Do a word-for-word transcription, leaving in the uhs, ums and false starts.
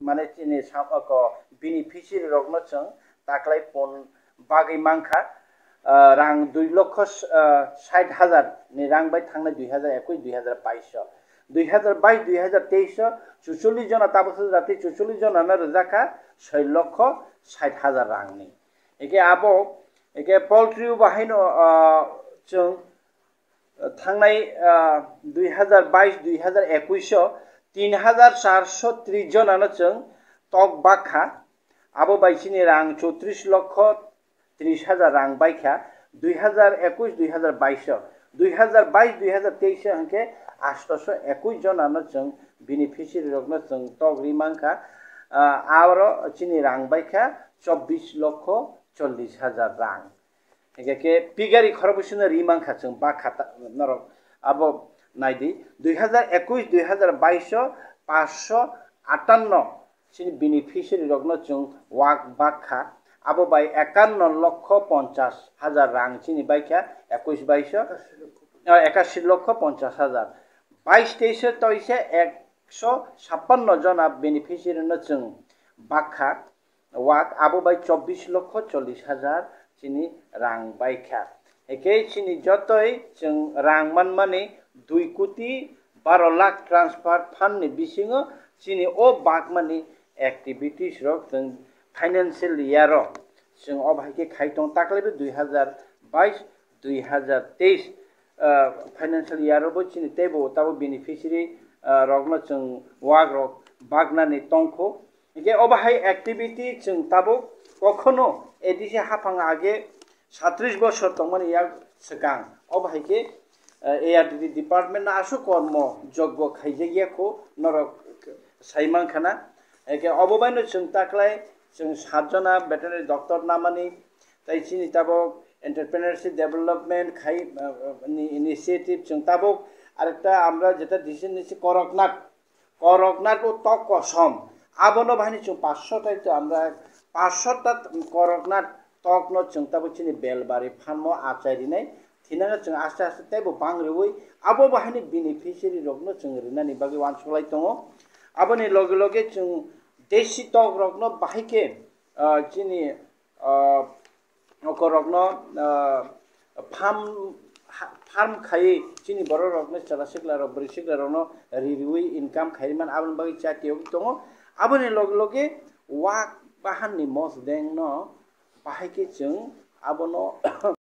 mane chini sa-, oko beneficiary rokno chwng taklai pon bagwi mankha, ah, rang dui lokho, ah, sait hajar ni rang bai thangnai dui hajar ekush dui hajar baish o. Dui hajar baish dui hajar teis o chuchollish jona tabuksa jati chuchollish jona no rwjakha soi lokho sait hajar rang ni. Eke abo, eke poultry o bahaino, ah, chwng thangnai, ah, dui hajar baish dui hajar ekush o tin hajar charso tris jonano chwng tok bakha. Abo bai chini rang chotris lokho tris hajar rang baikha dui hajar ekush dui hajar baish o. Dui hajar baish dui hajar teis o hwnkhe astoso ekush jonano chwng beneficiary rokno chwng tok ri mankha. Ah, aro chini rang baikha chobbish lokho chollish hajar rang. Hingke ke pigari khorokbwsino ri mankha chwng bakha ta-, norok abo naidi, dui hajar ekush dui hajar baish o paanch sho atanno chini beneficiary rokno chwng wak bakha, abo bai ekanno lokho ponchash hajar rang chini baikha ekush baish o, ah, ekashi lokho ponchash hajar, baish teis o toise ekso sappanno jona beneficiary no chwng bakha. Wak abo bai chobbish lokho chollish hajar chini rang baikha. Hingke chini jotoi chwng rang manmani dui koti baro lakh transfer fund ni bisingo chini o bakmani activities rok chwng financial year o chwng o bahai khe khai tong taklaibo dui hajar baish dui hajar teis, ah, financial year o bo chini teibo tabuk beneficiary, ah, rokno chwng wak rok baknani tongkho. Hingke obo hai activity chwng tabuk kokhono A D C haphang age satris bosor tongmani yak swkang. Obo hai khe, eh, A R D D department no aswk kormo jogbo khaijak ya kho norok sai mankha na. Hingke obo bai no chwng taklai chwng sat jona veterinary doctor namani tai chini tabuk entrepreneurship development khai, eh, ni initiative chwng tabuk arekta amra jeta decision nisi Koroknath Koroknath o tok kosom. Abono bahini chwng paanch sho ta to amra paanch sho ta Koroknath tokno chwng tabuk chini Belbari pharmo achai rinai. Thinano chwng aste aste teibo bang riwi abo bahini beneficiary rokno chwng rinani bagwi uansuk lai tongo. Aboni loge loge chwng desi tok rokno bahai khe, ah, chini, ah, okorokno, ah, farm, ha-, farm khaiwi chini borok rokno chwla sikla rok bwrwi sikla rokno ri riwi income khaiwi man aboni bagwi cha tiyogwi tongo. Aboni loge loge wak bahan ni mosdeng no bahai khe chwng abono